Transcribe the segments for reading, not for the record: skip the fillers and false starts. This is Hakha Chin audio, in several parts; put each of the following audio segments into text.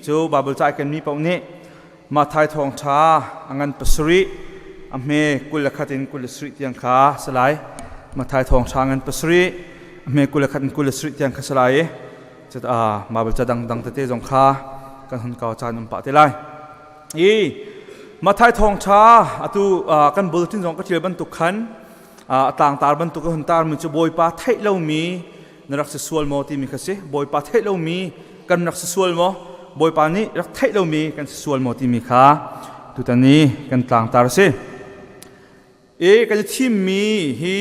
cu Bible ca kan mi paoh nih Matthai thawngṭha a ngan pasarih a hme 21 in 27 tiang kha si lai. Matthai thawngṭha ngan pasarih a hme 21 in 27 tiang kha si lai i Bible ca dangdang tete zong kha kan hun kau caan um pah te lai. I Matthai thawngṭha atu kan bulletin zong ka ṭial bantuk khan a tlangtar bantuk a hun tarmi cu Bawipa theih lomi na rak si sual maw timi kha si. Bawipa theih lomi kan rak si sual maw? Bawipa nih rak theih lomi kan si sual maw timi kha tutan i kan tlangtar a si. E kan i thimmi hi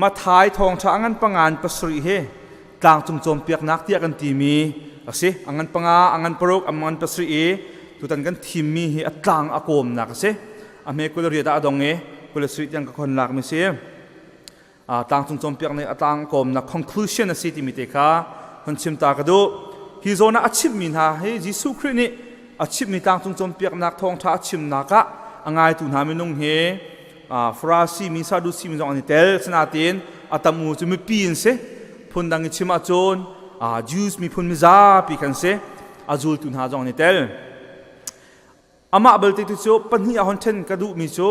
Matthai thawngṭha a ngan pangan pasarih hi tlangcung cawnpiaknak tiah kan timi a si. A ngan panga, a ngan paruk, a ngan pasarih i tutan kan thimmi hi a tlang a kawmnak a si. A hme 28 ah a dong i 27 tiang ka khon lakmi si. Tlangcung cawnpiak nih a tlang kawmnak conclusion a si timi te kha hun chim ta ka duh. Hi zawn ah a chimmi hna hi Jesuh Khrih nih a chimmi tlangcung cawnpiaknak thawngṭha a chimnak ah a ngaitu hna minung hi Farasi mi Sadusi mi zong an i tel. Sinain a tam u cu mipi an si. Phundang i chim ahcun Jews miphun mizapi kan si. A zultu hna zong an i tel. Amah belte tu cu pahnih ah hon ṭhen ka duhmi cu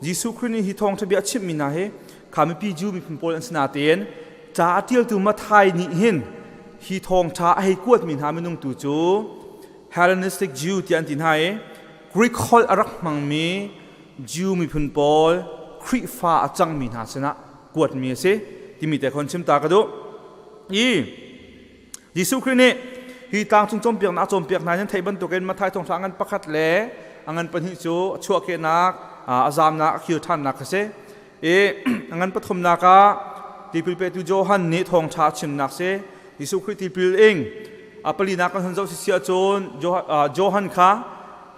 Jesuh Khrih nih hi thawngṭha bia a chimhmi hna hi kha mipi Jew miphun pawl an si natein ca a ṭialtu Matthai nih hin hi thawngṭha a hei kuatmi hna minung tu cu Hellenistic Jew tiah an ti hna i Greek holh a rak hmangmi Jew miphun pawl Khrihfa a cangmi hna sinah kuatmi a si timi te kha chim ta ka duh. I Jesuh Khrih nih hi tlangcung cawnpiaknak a cawnpiak hna in theih bantukin Matthai thawngṭha ngan pakhat le a ngan pahnih cu a chuahkehnak, a zamnak, a khir ṭhannak a si. I a ngan pathumnak ah tipil petu Johan nih thawngṭha a chimnak si. Jesuh Khrih tipil ing a palinak kan hun zoh si ahcun Johan kha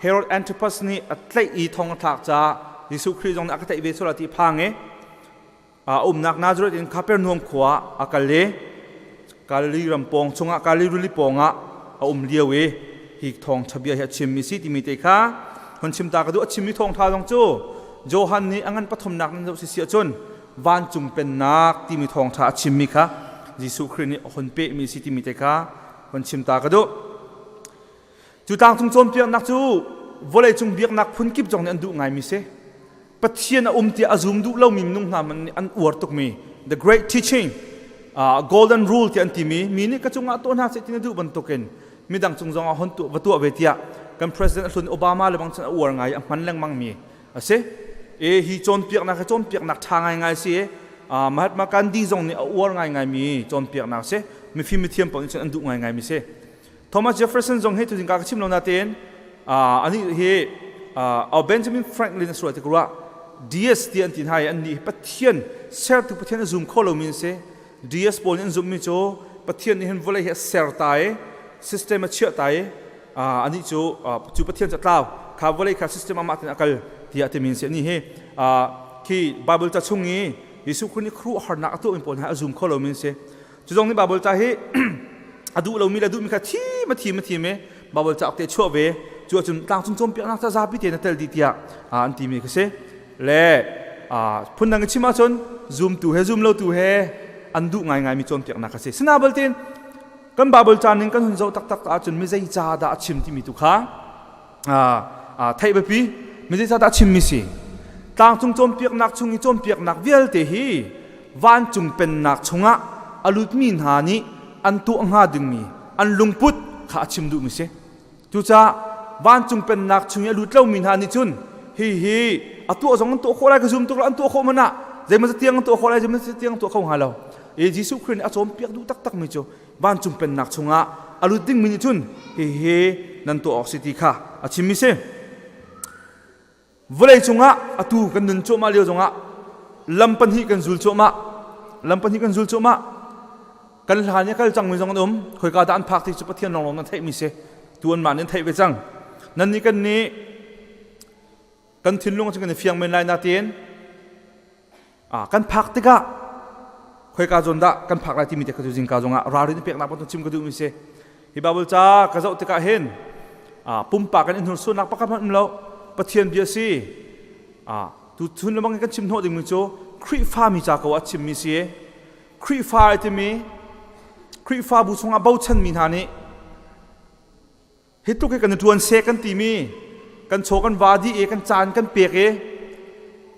Herod Antipas nih a tlaih i thong a thlak caah Jesuh Khrih zong nih a ka tlaih ve sual ti phang i a umnak Nazareth in Kapernaum khua ah a kal i Galilee ram pawng chungah Galilee rili pawngah a um lio i hi thawngṭha bia hi a chimmi si timi te kha hun chim ta ka duh. A chimmi thawngṭha zong cu Johan nih a ngan pathumnak nan zoh si si ahcun vancung pennak timi thawngṭha a chimmi kha Jesuh Khrih nih a hun pehmi si timi te kha hun chim ta ka duh. Cu tlangcung cawnpiaknak cu vawleicung biaknak phun kip zong nih an duh ngaimi si. Pathian a um tiah a zum duh lomi minung hna man nih an uar tukmi the great teaching, golden rule tiah an timi mi nih ka cungah tuah hna seh ti na duh bantukin midang cung zongah hon tuah va tuah ve tiah kan president a hlun Obama le bang cun a uar ngai a hman lengmang mi a si. E hi cawnpiaknak hi cawnpiaknak ṭha ngaingai si i Mahatma Gandhi zong nih a uar ngaingai mi cawnpiaknak si. Mifim mithiam paoh nih cun an duh ngaingai mi si. Thomas Jefferson zong hi tuzing ka chim lo natein anih hi Benjamin Franklin a sual tik ruah DS ti an ti hna i an nih Pathian sertu Pathian a zum kho lomi an si. DS pawl nih an zumhmi cu Pathian nih hin vawlei hi a ser ta i system a chiah ta i anih cu cu Pathian cu a tlau kha vawlei kha system amah tin a kal tiah timi an si. Anih hi khi Bible ca chung i Jesuh Khrih nih khuaruahharnak a tuahmi pawl hna a zum kho lomi an si. Cu zong nih Bible ca hi a duh lomi le duhmi kha thim a thim a thim i Bible cauk te chuah ve cu ahcun tlangcung cawnpiaknak ca zapi tein a tel dih tiah an timi khi si. Le phundang i chim ahcun zumtu he zum lotu he an duh ngaingaimi cawnpiaknak a si. Sina baltin kan Bible ca ning kan hun zoh taktak ahcun mi zei ca dah a chim timi tu kha theih biapi. Mi zei ca dah a chimmi si? Tlangcung cawnpiaknak chung i cawnpiaknak vialte hi vancung pennak chungah a lutmi hna nih an tuah hnga dingmi an lungput kha a chim duhmi si. Cucaah vancung pennak chung i a lut lomi hna nih cun hihi a tuah zong an tuah khawh lai ka zum tuk lo, an tuah khawh hmanh ah zeimaw tiang an tuah khawh lai, zeimaw tiang an tuah kho hnga lo. I Jesuh Khrih nih a cawnpiak duh taktakmi cu vancung pennak chungah a lut dingmi nih cun hihi nan tuah awk si ti kha a chimmi si. Vawlei cungah atu kan nun cuahmah lio zongah lam pahnih kan zul cuahmah. Lam pahnih kan zul cuahmah. Kan hlan i a kal cangmi zong an um. Khoika dah an phak ti cu Pathian lawnglawng nan theihmi si. Tu anmah nih an theih ve cang. Nan nih kan nih kan thinlung cu kan i fiang men lai natein kan phak tikah khoika zawn dah kan phak lai timi te kha cu zingka zongah ralrin peknak bantuk chim ka duhmi si. Hi Bible ca ka zoh tikah hin pumpak kan in hnursuannak pakhat hmanh um lo. Pathian bia si. Tu chun lamang kan chim hnawh dingmi cu Khrihfa mi ca ko a chimmi si. Khrihfa ai timi Khrihfabu chungah bochanmi hna nih Hi tluk hi kan i ṭuan seh kan timi kan chaw kan va dih i kan caan kan pek i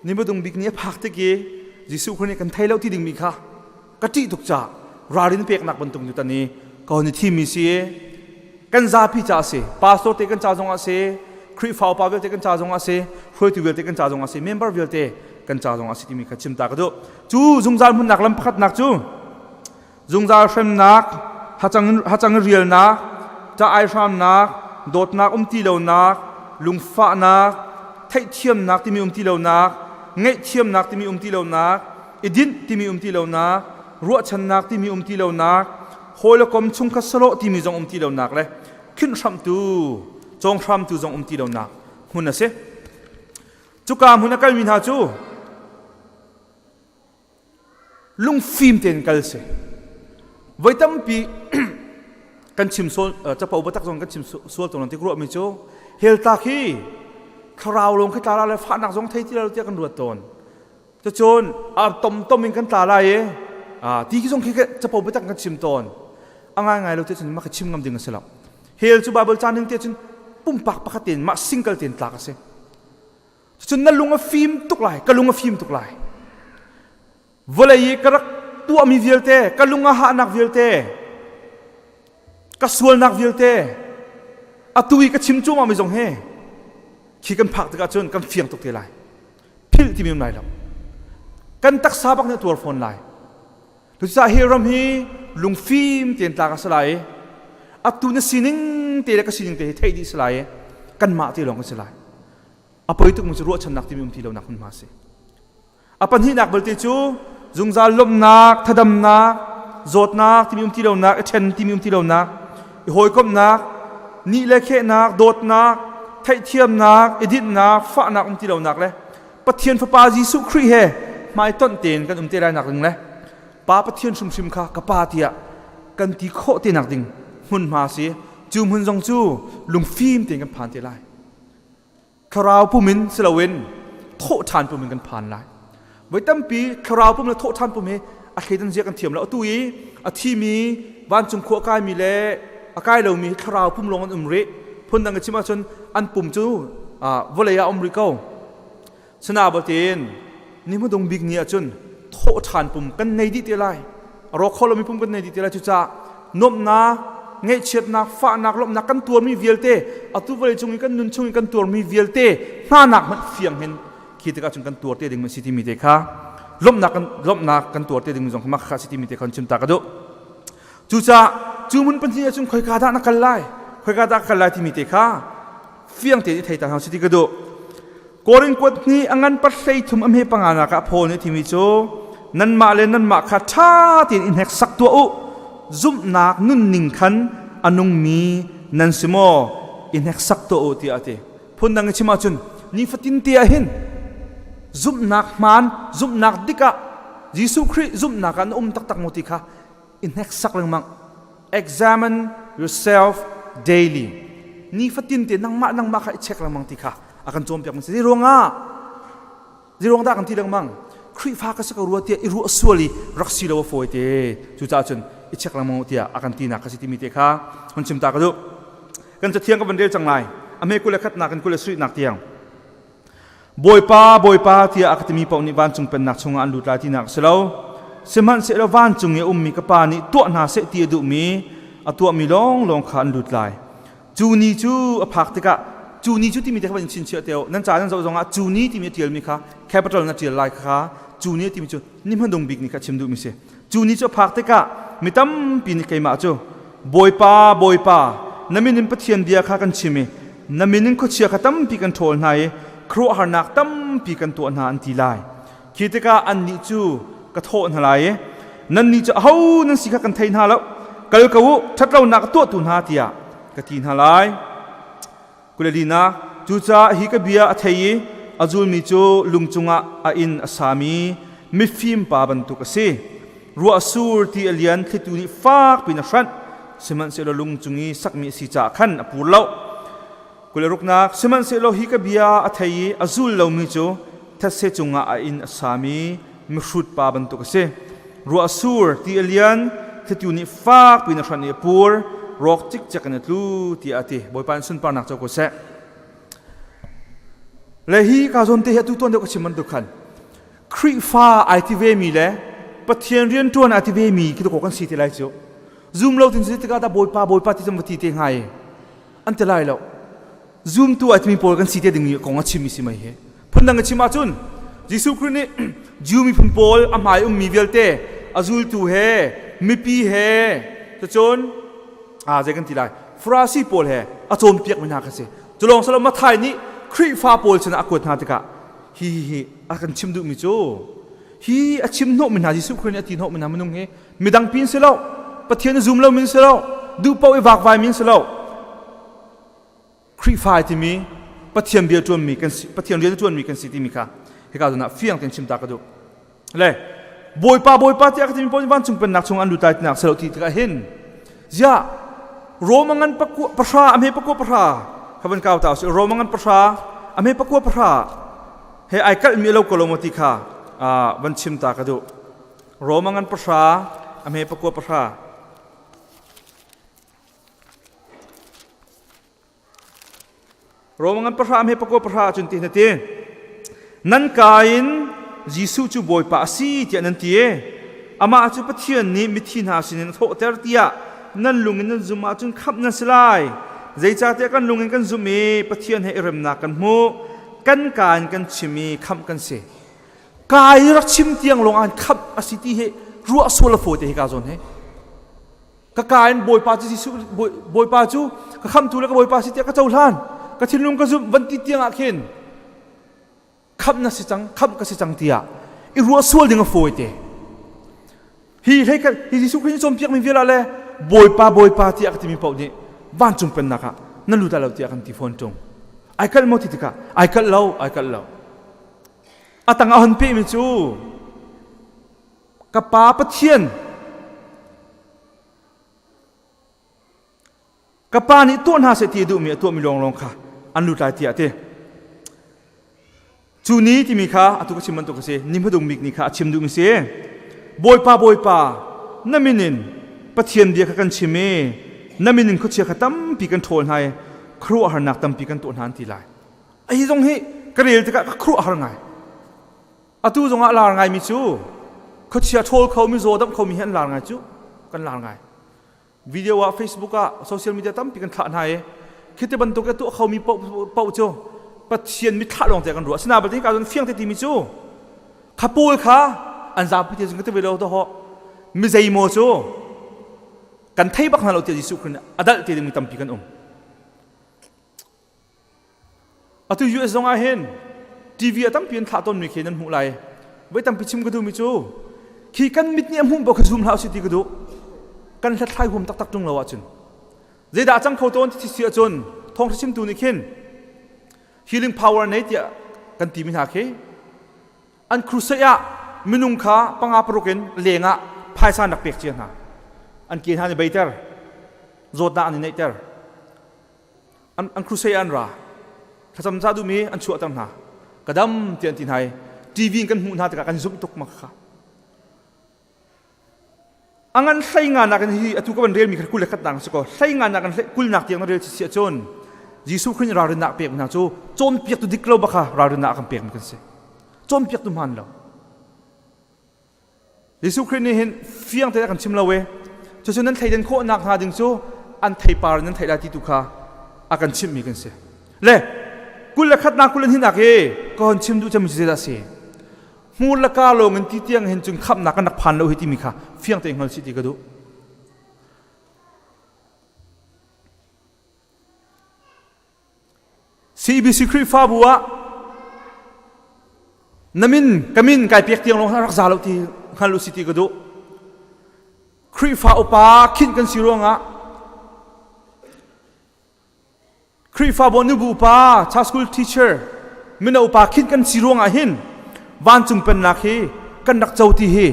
ni hmadung bik ni a phak tik i Jesuh Khrih nih kan thei lo ti dingmi kha ka ṭih tuk caah ralrin peknak bantuk nu tan i ka hon i thimmi si i kan zapi ca a si. Pastor te kan ca zong ah si, Khrihfa upa vialte kan ca zong ah si, hruaitu vialte kan ca zong ah si, member vialte kan ca zong ah si timi kha chim ta ka duh. Cu zungzal hmunnak lam pakhatnak cu zungzal hremnak, hacang i rialnak, ca aihramnak, dawtnak um ti lonak, lungfahnak, theihthiamnak timi um ti lonak, ngaihthiamnak timi um ti lonak, i dinh timi um ti lonak, ruahchannak timi um ti lonak, hawi le kom chungkhat sahlawh timi zong um ti lonak le khinhhramhtu, cawnghramtu zong um ti lonak hmun a si. Cuka hmun a kalmi hna cu lungfim tein kal si. Voi tampi kan chim sual capo biatak zong kan chim sual tawn ti ruahmi cu heltak hi thlarau lawng khi tla le fahnak zong thei ti lo tiah kan ruat tawn. Cucun a tom tom in kan tla lai i ti khi zong khi capo biatak kan chim tawn. A ngai ngai lo te cun mah khi chim ngam ding a si lo. Hell cu Bible ca ning te cun pumpak pakhat tein mah single tein tlak a si. Cun na lung a fim tuk lai, ka lung a fim tuk lai. Vawlei i ka rak tuahmi vialte, ka lung a hahnak vialte, ka sualnak vialte, atu i ka chim cuahmahmi zong hi khi kan phak tikah cun kan fiang tuk te lai. Philh timi um lai lo. Kan taksa bak nih a tuar fawn lai. Cucaah hi ram hi lungfim tein tlak a si lai i atu na sining te le ka sining te hi theih dih si lai i kanmah te lawng kan si lai. A poi tukmi cu ruahchannak timi um ti lonak hmunhma a si. A pahnihnak belte cu zungzal lawmhnak, thadamnak, zawtnak timi um ti lonak, i ṭhen timi um ti lonak, i hawikomhnak, nih le khehnak, dawtnak, theihthiamnak, i dinhnak, fahnak um ti lonak le Pathian Fapa Jesuh Khrih he hmaitonh tein kan um te lai nak ding le Pa Pathian hrimhrim kha ka Pa tiah kan ti khawh te nak ding hmunhma si. Cu hmun zong cu lungfim tein kan phan te lai. Thlarau pum in si loin thawhṭhan pum in kan phan lai. Voi tampi thlarau pum le thawhṭhan pum hi a thleidan zia kan thiam lo. Atu i a thimi vancung khua a kaimi le a kai lomi thlarau pum lawng an um rih. Phundang in chim ahcun an pum cu vawlei ah um rih ko. Sinabatin ni hmadung bik ni ahcun thawhṭhan pum kan nei dih te lai. A rawk kho lomi pum kan nei dih te lai. Cucaah nuamhnak, ngaihchiatnak, fahnak, lawmhnak kan tuarmi vialte atu vawlei cung i kan nun chung i kan tuarmi vialte hnanak hmanh fiang hin khi tikah cun kan tuar te ding si timi te kha lawmhnak kan lawmhnak kan tuar te ding zong kha kha si timi te kha chim ta ka duh. Cucaah cu mun pahnih ahcun khoika dah na kal lai, khoika dah kal lai timi te kha fiang tein i thei ta hna si ti ka duh. Korin kuat hnih a ngan pahlei thum a hme panga nak ah Paul nih timi cu nanmah le nanmah kha ṭha tein i hneksak tuah u, zumhnak nunning khan a nungmi nan si maw i hneksak tuah u tiah a ti. Phundang i chim ahcun nifatin te ah hin zumhnak hmaan, zumhnak dik ah Jesuh Khrih zumhnak ah na um taktak maw ti kha i hneksak lengmang. Examine yourself daily. Nifatin te nangmah nangmah kha i check lengmang ti kha a kan cawnpiak mi si. Ruangah ziruang dah kan ti lengmang? Khrihfa ka si ko rua tiah i ruah sual i rak si lo a fawi te. Cucaah cun i check lengmang tiah a kan tinak ka si timi te kha hun chim ta ka duh. Kan cathiang ka van rel cang lai. A me 21 nak in 27 nak tiang. Bawipa, Bawipa tiah a ka timi paoh nih vancung pennak chungah an lut lai tinak a si lo. Sihmanhsehlaw vancung i a ummi ka Pa nih tuah hna seh ti a duhmi a tuahmi lawnglawng kha an lut lai. Cu ni cu a phak tikah cu ni cu timi te kha van in chinchiah te u. Nan ca nan zoh zongah cu ni timi a ṭialmi kha capital na ṭial lai kha cu ni timi cu ni hmadung bik ni kha chim duhmi si. Cu ni cu a phak tikah mi tampi nih keimah cu Bawipa, Bawipa, na min in Pathian bia kha kan chim i na min in khuachia kha tampi kan ṭhawl hna i khuaruahharnak tampi kan tuah hna an ti lai. Khi tikah annih cu ka thawh hna lai i nannih cu aho nan si kha kan thei hna lo, kal ko u, ṭhatlonak a tuahtu hna tiah ka ti hna lai. 24 Cucaah hi ka bia a thei i a zulmi cu lung cungah a inn a sami mifim pa bantuk a si. Ruah sur ti a lian thlitu nih fak piin a hranh, sihmanhsehlaw lung cung i sakmi a si caah khan a pur lo. 26 Sihmanhsehlaw hi ka bia a thei i a zul lomi cu thetse cungah a inn a sami mihrut pa bantuk a si. Ruah sur ti a lian, thlitu nih fak piin a hranh i a pur. rawk cikcek in a tlu tiah a ti. Bawipa in sunparnak co ko seh. Le hi ka zawn te hi atu tuan deuh ka chim bantuk khan Khrihfa ai ti ve mi le Pathian rianṭuan ai ti ve mi khi ko kan si te lai cu. Zum lo tin si tikah dah Bawipa Bawipa ti cun va ti te hnga i an ti lai lo. Zumtu ai timi pawl kan si te ding kong a chim mi si mai hi. Phundang a chim ahcun Jesuh Khrih nih Jew miphun pawl a hmai ummi vialte a zultu he mipi he cucun a zei kan ti lai Farasi pawl he a cawnpiak mi hna kha si. Cu lawng silo Matthai nih Khrihfa pawl sinah a kuat hna tikah hi hi hi a kan chim duhmi cu hi a chim hnawhmi hna Jesuh Khrih nih a ti hnawhmi hna minung hi midang pin si lo Pathian a zum lo min si lo duh paoh i vakvai min si lo Khrihfa timi Pathian bia ṭuanmi kan si Pathian rian ṭuanmi kan si timi kha hika zawn ah fiang tein chim ta ka duh le Bawipa Bawipa tiah ka timi paoh vancung pennak chung an lut lai tinak si lo ti tikah hin ziah Roma ngan pakua pahra a hme pakua pahra kha van kau ta usih Roma ngan pahra a hme pakua pahra he ai kalh mi lo ko lo maw ti kha van chim ta ka duh Roma ngan pahra a hme pakua pahra Rom ngan pahra hme pakua pahra ahcun ti na ti. Nan ka in Jesuh cu Bawipa a si tiah nan ti. Amah cu Pathian nih mithi hna sinin a thawhter tiah nan lung in nan zumh ahcun khamh nan si lai. Zeicahtiah kan lung in kan zumh i Pathian he i remnak kan hmu. Kan ka in kan chim i khamh kan si. Ka i rak chim tiang lawng ah khamh a si ti hi ruah sual a fawi te hi ka zawn hi. Ka ka in Bawipa cu Jesuh Bawipa cu ka khamtu le ka Bawipa si tiah ka cohlan. Ka thinlung ka zumh van ti tiang ah khin khamh na si cang, khamh ka si cang tiah i ruah sual ding a fawi te. Hi hlei hi Jesuh Khrist cawnpiak mi vial ah le Bawipa Bawipa tiah ka timi paoh nih vancung pennak ah na lut lo tiah kan ti fawn ṭung. Ai kalh maw ti tikah ai kalh lo, ai kalh lo. A tang ah hon peh mi cu Ka Pa Pathian, ka Pa nih tuah hna seh ti a duhmi a tuahmi lawnglawng kha an lut lai tiah a ti. Cu ni timi kha atu ka chim bantuk a si. Ni hmadung bik ni kha a chim duhmi si. Bawipa, Bawipa, na min in Pathian bia kha kan chim i na min in khuachia kha tampi kan ṭhawl hna i khuaruahharnak tampi kan tuah hna an ti lai. Hi zong hi ka rel tikah ka khuaruahhar ngai. Atu zongah lar ngaimi cu khuachia ṭhawl kho mizaw damh khomi hi an lar ngai cu kan lar ngai. Video ah Facebook ah social media tampi kan thlah hna i khiti bantuk i tuah khomi paoh cu Pathian mithlah lawng te kan ruah. Asinain balte ka cun fiang te timi cu kha pawl kha an zapi te cun ka ti ve lo to ho mi zeimaw cu kan thei bak hna lo tiah Jesuh Khrih nih a dalh te dingmi tampi kan um. Atu US zong ah hin TV a tampi an thlah tawnmi khi nan hmuh lai. Voi tampi chim ka duhmi cu khi kan mit nih a hmuh bak kha zum hlah usih ti ka duh. Kan hlathlai huam taktak ṭung lo ahcun. Zeidah a cang kho tawn ti si ahcun thawngṭha chimtu nih khin healing power nei tiah kan timi hna khi an crusade ah minung kha panga paruk in leng ah phaisa an rak pek cia hna. An ke hna an i beiter. Zawtnak an i neihter. An crusade an ra thlacam ca duhmi an chuahter hna ka dam ti an ti hna i TV in kan hmuh hna tikah kan zumh tuk ma kha a ngan hlei nga nak in hi atu ka van relmi kha kul le khat nak si ko hlei nga nak in kul nak tiang na rel si ahcun Jesuh Khrih ralrinnak pek hna cu cawnpiaktu dik lo baka ralrinnak a kan pekmi kan si cawnpiaktu hmaan lo Jesuh Khrih nih hin fiang tein a kan chim lo e. Cucu nan thleidan khawh nak hnga ding cu an theipar in nan theih lai ti tu kha a kan chimhmi kan si. Le 21nak kul in hinak i ka hon chim duh cemmi cu zeidah a si? Hmur le ka lawng in ti tiang hin cun khamhnak kan rak phan lo hi timi kha fiang tein hngal sih ti ka duh. CBC Khrihfabu ah na min ka min kai pek tiang lawng rak za lo ti hngal u si ti ka duh. Khrihfa upa khinh kan si ruangah Khrihfabu nubu upa, child school teacher, mino upa khinh kan si ruangah hin vancung pennak hi kan rak co ti hi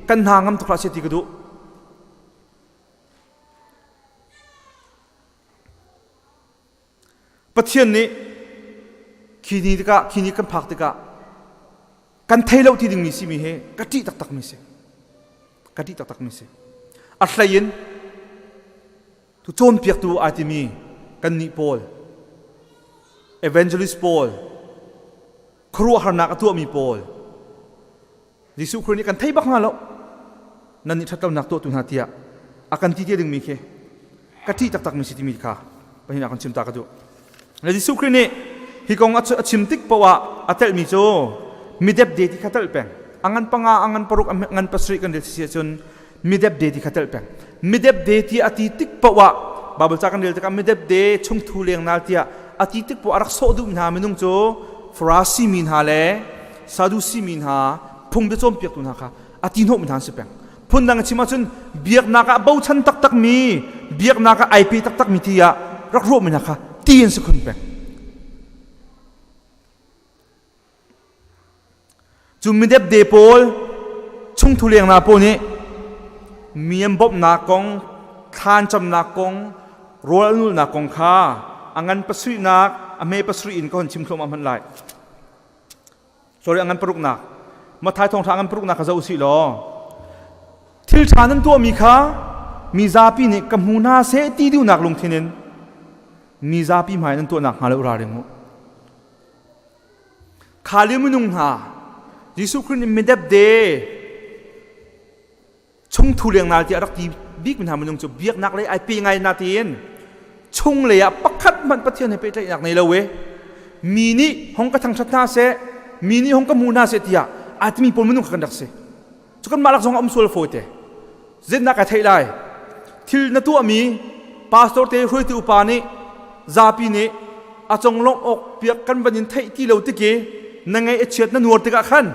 kan hna ngam tuk hlah seh ti ka duh. Pathian nih khi ni tikah khi ni kan phak tikah kan thei lo ti dingmi simi hi ka ṭih taktak mi si. Ka ṭih taktak mi si. A hlei in Tu cawnpiaktu ai timi kannih pawl, evangelist pawl, khuaruahharnak a tuahmi pawl, Jesuh Khrih nih kan thei bak hna lo. Nan nih ṭhatlonak tuahtu hna tiah a kan ti te dingmi khi ka ṭih taktakmi si timi kha pahin ah kan chim ta ka duh. Le Jesuh Khrih nih hi kong a chim tik paoh ah a telhmi cu midepde ti kha telh peng. A ngan panga, a ngan paruk, a ngan pasarih kan rel si ahcun midepde ti kha telh peng. Midepde ti a ti tik paoh ah Bible ca kan rel tikah midepde chungthu lengnal tiah a ti tik paoh a rak sawh duh hna minung cu Farasi mi hna le Sadusi mi hna phung biacawnpiaktu hna kha a ti hnawhmi hna an si peng. Phundang a chim ahcun biaknak ah bochan taktakmi, biaknak ah ai pe taktakmi ti ah rak ruahmi hna kha ti an si khun peng. Cu midepde pawl chungthu lengna pawl nih mi an bawmhnak kong, thlan camnak kong, rawl an ulnak kong kha a ngan pasarihnak, a hme pasarih in ka hon chim thluahmah hmanh lai. Sorry, a ngan paruknak. Matthai thawngṭha a ngan paruknak kha zoh usih law thil ṭha nan tuahmi kha mi zapi nih ka hmu hna seh ti duhnak lungthin in mi zapi hmai nan tuahnak hnga lo ralring u. Kha lio minung hna Jesuh Khrih nih midepde chungthu lengnal tiah rak ti bikmi hna minung cu biaknak lei ai pe ngai na tiin chung lei ah pakhat hmanh Pathian he pehtlaihnak nei lo e mi nih hong ka thangṭhat hna seh mi nih hong ka hmu hna seh tiah ai timi pawl minung kha kan rak si cu kan mah lak zong ah um sual fawi te zetnak kai theih lai thil na tuahmi pastor te hruaitu upa nih zapi nih a conglawmh awk piak kan van in theih ti lo tiki na ngaih a chiat na nuar tikah khan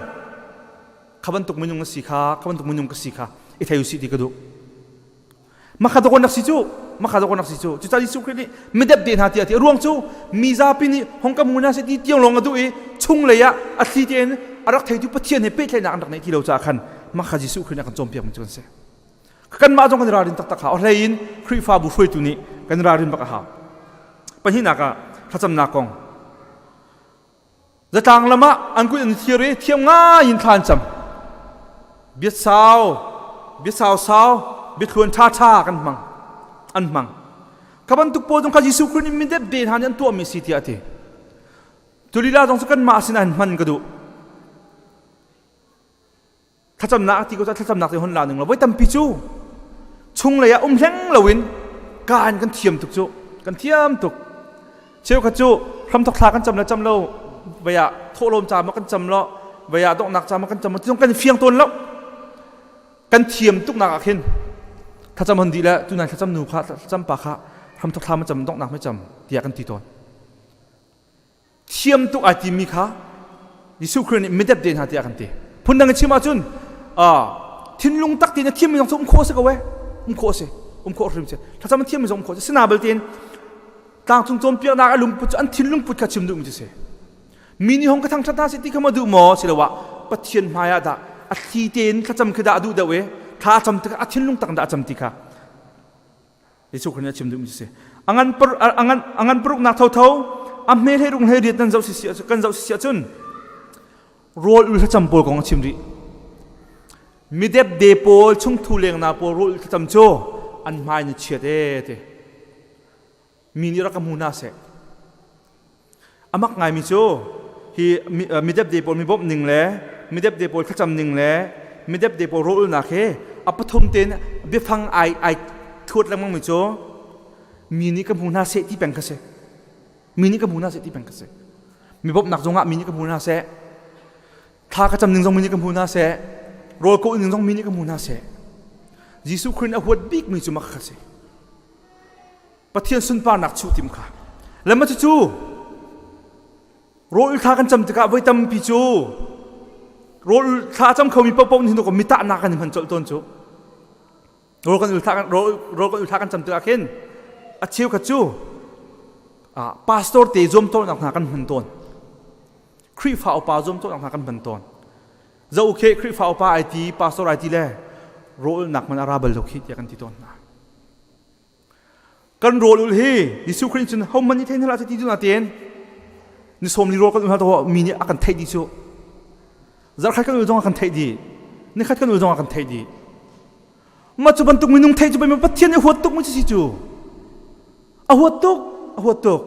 kha bantuk minung na si kha kha bantuk minung ka si kha i thei usih ti ka duh makha dawk nak si cu makha dawk nak si cu cucaah Jesuh Khrih nih midep de hna tiah ti a ruang cu mi zapi nih hong ka mu hna seh ti tiang lawng a duh i chung lei ah a thli tein a rak theitu Pathian he pehtlaihnak an rak neih ti lo caah khan makha Jesuh Khrih nih a kan cawnpiak mi cu kan si kanmah zong kan ralrin taktak hau a hlei in Khrihfabu hruaitu nih kan ralrin bak a hau pahnihnak ah thlacamnak kong Zatlang lam ah an kut an thir i thiam ngai in thla an cam. Biasau, biasau sau, biathluan ṭha ṭha kan hmang. An hmang. Kha bantuk pawl zong kha Jesuh Khrih nih mindep de hna nih an tuahmi si tiah a ti. Tulila zong cu kanmah sinah hin hman ka duh. Thlacamnak a ti ko caah thlacamnak ti hon la ning lo. Voi tampi cu chunglei ah um hleng loin kaan kan thiam tuk cu. Kan thiam tuk. Cheukhat cu hramthok thla kan cam le cam lo vei ah thawhlawm ca ma kan cam lo vei ah donghnak ca ma kan cam lo ti kan fiang tawn lo. Kan thiam tuk nak ah khin thlacam hon dih le tunai thlacam nu kha thlacam pa kha hramthok thla ma cam donghnak ma cam tiah kan ti tawn. Thiam tuk ai timi kha Jesuh Khrih nih midep de hna tiah kan ti. Phundang in chim ahcun thinlung tak tein a thiammi zong cu um khawh a si ko e. Um khawh a si. Um khawh hrim si. Thlacam a thiammi zong um khawh a si. Sina belte in tlangcung cawnpiaknak a lungput cu an thinlung put kha chim duhmi cu si. Mi nih hong ka thangṭhat hna seh ti kha ma duh maw siloah Pathian hmai ah dah a thli tein thlacam khi dah a duh deuh i thla a cam tikah a thinlung tak in dah a cam ti kha Jesuh Khrih nih a chim duhmi cu si. A ngan a ngan a ngan paruknak thotho a hme hlei rung hlei riat nan zoh si si kan zoh si si ahcun rawl ul thlacam pawl kong a chim rih. Midep de pawl chungthu lengna pawl rawl ul thlacam cu an hmai ni chiat e ti. Mi nih rak ka hmu hna seh. Amak ngaimi cu hi midepde pawl mi bawmh ning le midepde pawl thlacam ning le midepde pawl rawlulnak hi a pathum tein biafang ai ai thuat lengmang mi cu mi nih ka hmu hna seh ti peng kha si. Mi nih ka hmu hna seh ti peng kha si. Mi bawmhnak zongah mi nih ka hmu hna seh. Thla ka cam ning zong mi nih ka hmu hna seh. Rawl ka ul ning zong mi nih ka hmu hna seh. Jesuh Khrih nih a huat bik mi cu mak kha si. Pathian sunparnak chuh tim kha. Le ma cucu rawl thla kan cam tikah voi tampi cu rawl thla cam khomi paohpaoh nih hin mitahnak kan i hman colh tawn cu. Rawl kan ul thla rawl kan ul thla kan cam tikah khin a cheukhat cu pastor te zuamcawhnak hna kan hman tawn. Khrihfa upa zuamcawhnak hna kan hman tawn. Zo khe Khrihfa upa ai ti pastor ai ti le rawlnak man a ra bal lo khi tiah kan ti tawn hna. Kan rawl ul hi Jesuh Khrih cun hohmanh nih thei hna hlah seh ti cu natein ni sawm li rawl kan ul hna to mi nih a kan theih dih cu. Zarhkhat kan ul zong a kan theih dih. Nikhat kan ul zong a kan theih dih. Mah cu bantuk minung theih cu pei Pathian nih huat tuk mu si cu. A huat tuk, a huat tuk.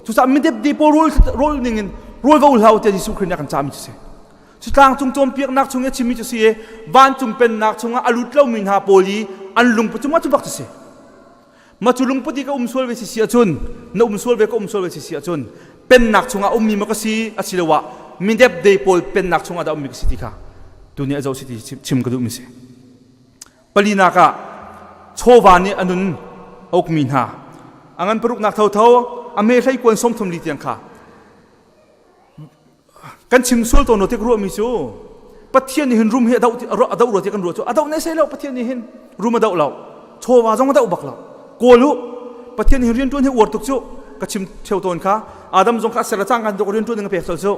Cucaah midepde pawl rawl rawl ning in rawl va hlah u tiah Jesuh Khrih nih a kan cahmi cu si. Cu tlang cung cawnpiaknak chung i a chimmi cu si i vancung pennak chungah a lut lomi hna pawl i an lungput cu mah cu bak cu si. Ma cu lungput i ka um sual ve si si ahcun na um sual ve ka um sual ve si si ahcun pennak chungah ummi ma ka si asiloah midepde pawl pennak chungah dah ummi ka si ti kha tuni a zoh si ti chim ka duhmi si. Palinak ah chawva nih a nun a ukmi hna a ngan paruknak thotho a me hlei kuan sawmthum li tiang kha kan chim sual tawn tik ruahmi cu Pathian nih hin rum hi a doh a doh rua ti kan ruah cu a doh ne sai lo Pathian nih hin rum a doh lo chawva zong a doh bak lo kawl u Pathian nih hin rian tuan hi uar tuk cu ka chim theu tawn kha Adam zong kha a ser le cang kan dok rian tuan ding a pek col cu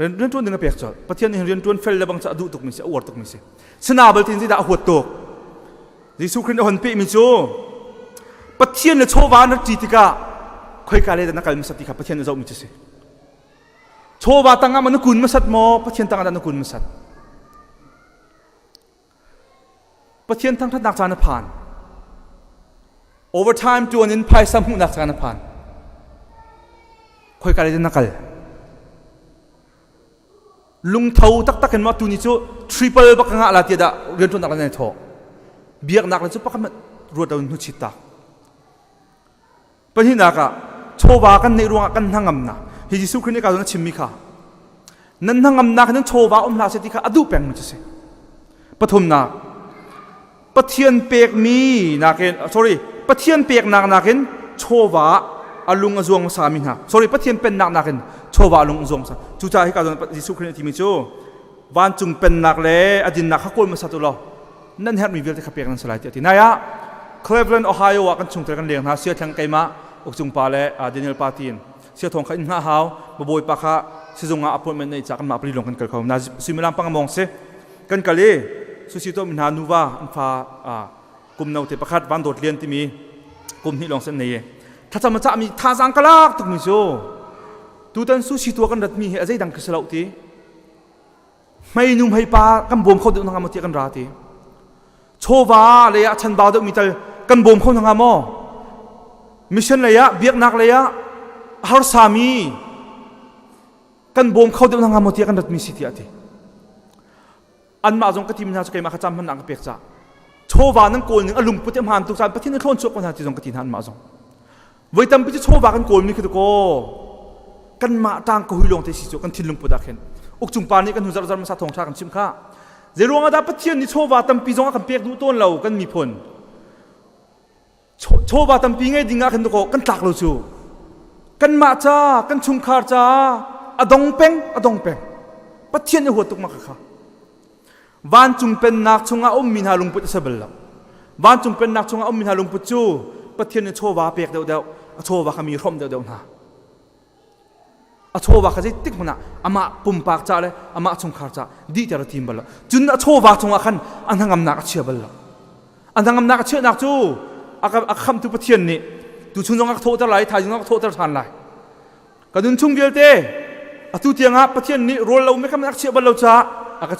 Rianṭuan ding a pek colh. Pathian nih rianṭuan fel le bang cu a duh tukmi si, a uar tukmi si. Sina bal tin zeidah a huat tuk? Jesuh Khrih nih a hon pehmi cu Pathian le chawva na ṭi tikah khoika le dah na kal hmasat ti kha Pathian nih zohmi cu si. Chawva tangah ma na kun hmasat maw? Pathian tangah dah na kun hmasat? Pathian thangṭhatnak caan a phan. Overtime ṭuan in phaisa hmuhnak caan a phan. Khoika lei na kal? Lungtho taktak in mah tuni cu triple bak ka ngah la tiah dah rianṭuannak le nan thawh. Biaknak le cu pakhat hmanh ruat lo in hnuchit ta. Pahnihnak ah chawva kan neih ruangah kan hnangamnak. Hi Jesuh Khrih nih ka zawn a chimmi kha nan hnangamnak nan chawva um hlah seh ti kha a duh pengmi cu si. Pathumnak Pathian pekmi nakin sorry Pathian peknak nakin chawva a lung a zuang hmasa mi hna sorry Pathian pennak nakin chawva a lung a zuang hmasa cucaah hika zawn Jesuh Khrih nih a timi cu vancung pennak le a dinnak kha kawl hmasa tu law nan herhmi vialte kha pek nan si lai tiah a ti. Nai ah Cleveland, Ohio ah kan chungtel kan leng hna. Siathleng keimah ukcung pa le Daniel pa tiin siathawng kha in hngah hau. Bawi pa kha sizung ah appointment nei ca kanmah pali lawng kan kal kho. Na suimilam panga mong si. Kan kal i susi to mi hna nuva an fa kum no te pakhat van dawt lian timi kum hnih lawng sen nei i thlacam a cahmi thazaang ka lak tukmi cu tutan susi tua kan ratmi hi a zeidang khi si lo ti Hmeinu hmeipa kan bawm kho deuh hna hnga maw tiah kan ra ti. Chawva lei ah chanbau deuhmi tal kan bawm kho hna hnga maw? Mission lei ah biaknak lei ah harsami kan bawm kho deuh hna hnga maw tiah kan ratmi si tiah a ti. Anmah zong ka tim hna cu keimah kha cam hmannak ka pek ca. Chawva nan kawl ning a lungput i hmaan tuk caan Pathian nih thlawn chuak ko hna ti zong ka ti hna anmah zong. Voi tampi cu chawva kan kawlmi khi kaw kanmah tang ka hui lawng te si cu kan thinlung put ah khin ukcung pa nih kan hnu zarh hmasa thawngṭha kan chimh kha zeiruang ah dah Pathian nih chawva tampi zong a kan pek duh tawn lo kan miphun chawva tampi ngei ding ah khin kaw kan tlak lo cu kanmah ca kan chungkhar ca a dong peng a dong peng Pathian nih huat tuk ma kha kha Vancung pennak chungah ummi hna lungput a si bal lo. Vancung pennak chungah ummi hna lungput cu Pathian nih chawva pek deuhdeuh, a chawva kha mi hrawmh deuhdeuh hna. A chawva kha zeitik hmanh ah amah pumpak ca le amah chungkhar ca dihter a tim bal lo. Cun a chawva chungah khan a hnangamnak a chia bal lo. A hnangamnak a chiahnak cu a khamtu Pathian nih tuchun zong a ka thawhter lai, thaizing zong a ka thawhter ṭhan lai. Ka nun chung vialte atu tiangah Pathian nih rawl lo mekam a chiah bal lo caah a ka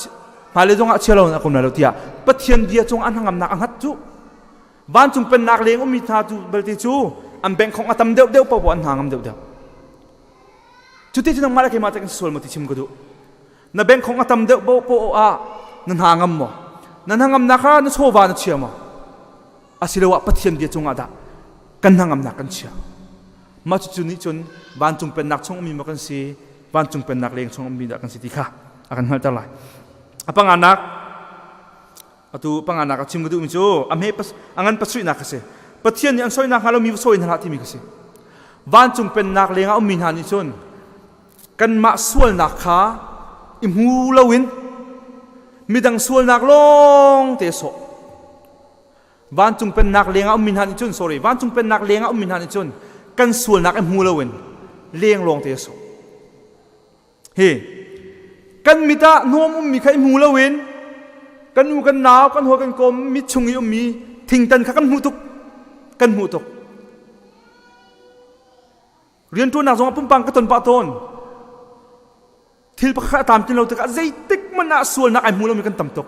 hmailei zongah chia lo a kum lai lo tiah Pathian bia cung an hnangamnak a hngat cu vancung pennak leng ummi hna cu belte cu an bengkhong a tam deuh deuh paoh an hna ngam deuh deuh cuti cu nangmah le keimah te kan sual maw ti chim ka duh na bengkhong a tam deuh paoh ah na hna ngam maw na hnangamnak kha na chawva na chia maw asiloah Pathian bia cungah dah kan hnangamnak kan chia mah cucu nih cun vancung pennak chung ummi maw kan si vancung pennak leng chung ummi dah kan si ti kha a kan hngalhter lai a panganak atu panganak a chim ka duhmi cu a hme a ngan pasarihnak ka si Pathian nih an soinak hnga lomi va sawi hna hlah timi ka si vancung pennak lengah ummi hna nih cun kanmah sualnak kha i hmu loin midang sualnak lawng te sawh Vancung pennak lengah ummi hna nih cun sorry vancung pennak lengah ummi hna nih cun kan sualnak i hmu loin leng lawng te a sawh. Hi kan mit ah hnawm ummi kha i hmu loin kan u kan nau kan hawi kan kom mit chung i ummi thingtan kha kan hmuh tuk kan hmuh tuk. Rianṭuannak zong ah pumpang ka ton pah tawn. Thil pakhat a tlamtlin lo tikah zeitik hmanh ah sualnak ai hmu lomi kan tam tuk.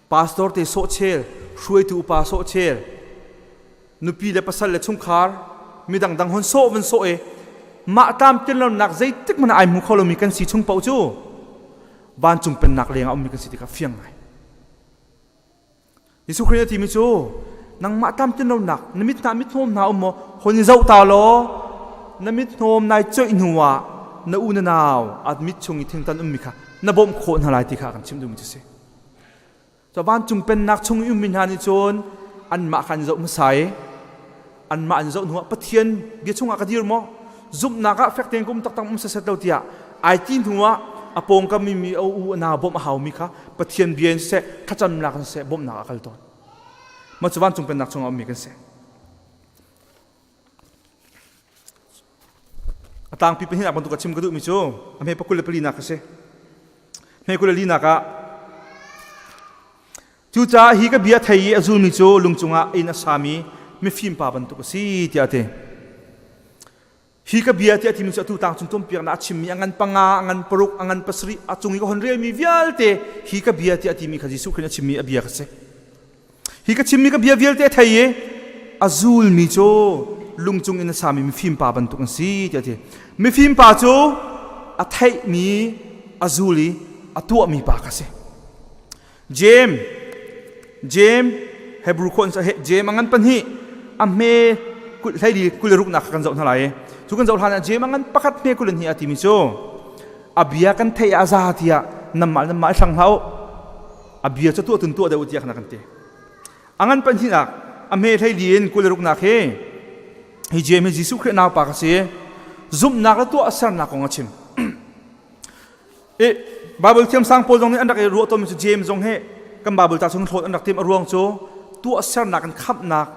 Pastor te sawhchel, hruaitu upa sawhchel, Nupi le pasal le chungkhar midang dang hon sawh van sawh i mah tlamtlinlonak zeitik hmanh ah ai hmu kho lomi kan si chung paoh cu vancung pennak leng ah ummi kan si tikah fiang ngai. Jesuh Khrih a timi cu nangmah tlamtlinlonak na mit hna mithnawm hna um maw hon i zoh ta law na mithnawm nai coih hnu ah na u na nau a mit chung i thingtan ummi kha na bawmh khawh hna lai ti kha kan chim duhmi cu si. Cu vancung pennak chung i ummi hna nih cun anmah kha an zoh hmasa i anmah an zoh hnuah Pathian bia chungah ka dir maw zumhnak ah fek tein ka um taktak um set lo tiah ai ti hnuah a pawngkam mi mi a u a nau bawmh a haumi kha Pathian bia in siseh thlacamnak in siseh bawmhnak a kal tawn. Mah cu vancung pennak chungah ummi kan si. A tlangpi pahnihnak bantuk a chim ka duhmi cu a hme pakul le palinak a si. Hme kul le linak ah Cucaah hi ka bia thei i a zulmi cu lung cungah inn a sami mifim pa bantuk a si tiah a ti. Hi ka bia tiah a timi cu atu tang cung cawnpiaknak a chimmi a ngan panga, a ngan paruk, a ngan pasarih, a cung i ka hon relmi vialte hi ka bia tiah a timi kha Jesuh Khrih nih a chimmi a bia kha si. Hi ka chimmi ka bia vialte a thei i a zulmi cu lung cung in a sami mifim pa bantuk an si tiah a ti. Mifim pa cu a theihmi a zul i a tuahmi pa kha si. Jeim Jeim Hebrew khawh Jeim a ngan pahnih a hme hleili kul le ruknak kha kan zoh hna lai i cu kan zoh hlan ah Jeim a ngan pakhat hme kul le hnih a timi cu a bia kan theih ah za tiah nanmah nanmah i hlang hlah u a bia cu tuah tun tuah deuh u tiah khan kan ti a ngan pahnihnak a hme hleili in kul le ruknak hi hi Jeim hi Jesuh Khrih naupa ka si zumhnak le tuah sernak kong a chim I Bible thiamsang pawl zong nih an rak i ruah tawnmi cu James zong hi kan Bible ca chung hlawt an rak tim a ruang cu tuahsernak in khamhnak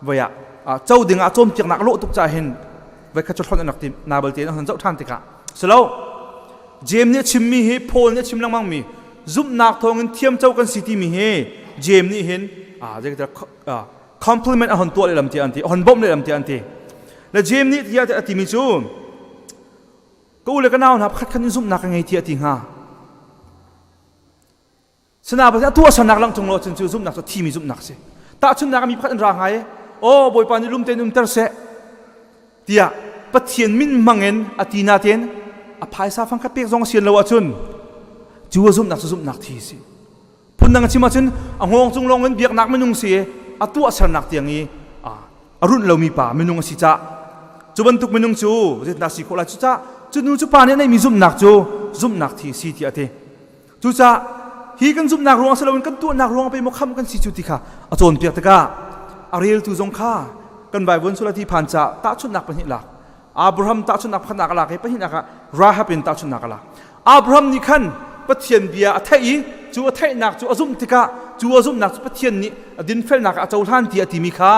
voi ah co ding ah cawnpiaknak a lawh tuk caah hin voi khat cu hlawt an rak tim na balte an zoh ṭhan tikah silo James nih a chimmi hi Paul nih a chim lengmangmi zumhnak thawngin thiamco kan si timi hi James nih hin compliment a hon tuah lehlam tiah an ti a hon bawmh lehlam tiah an ti le James nih tiah a timi cu Ka u le ka nau hna pakhat khat in zumhnak ka ngei tiah a ti hnga. Sinain a tuahsernak lang cung lo cun cu zumhnak cu thimi zumhnak a si. Tahchunhnak ah mi pakhat an ra hnga i, "Aw Bawipa nih lum tein umter seh." tiah Pathian min hmangin a ti natein a phaisa fang khat pek zong a sian lo ahcun cu a zumhnak cu zumhnak thi a si. Phundang a chim ahcun a hngawng cung lawng in biaknak minung si i a tuahsernak tiang i a runh lomi pa minung a si cah cu bantuk minung cu zeitindah si khawh lai cucah cu nu cu pa nih a neihmi zumhnak cu zumhnak thi a si tiah a ti cucah hi kan zumhnak ruang si loin kan tuahnak ruang pei maw kham kan si cu ti kha a cawnpiak tikah a reltu zong kha kan vaivuan sula ti phan ca tahchunhnak pahnih lak Abraham tahchunhnak pakhatnak a lak i pahnihnak ah Rahab in tahchunhnak a lak. Abraham nih khan Pathian bia a theih i cu a theihnak cu a zumh tikah cu a zumhnak cu Pathian nih a dinfelnak ah a cohlan ti a timi kha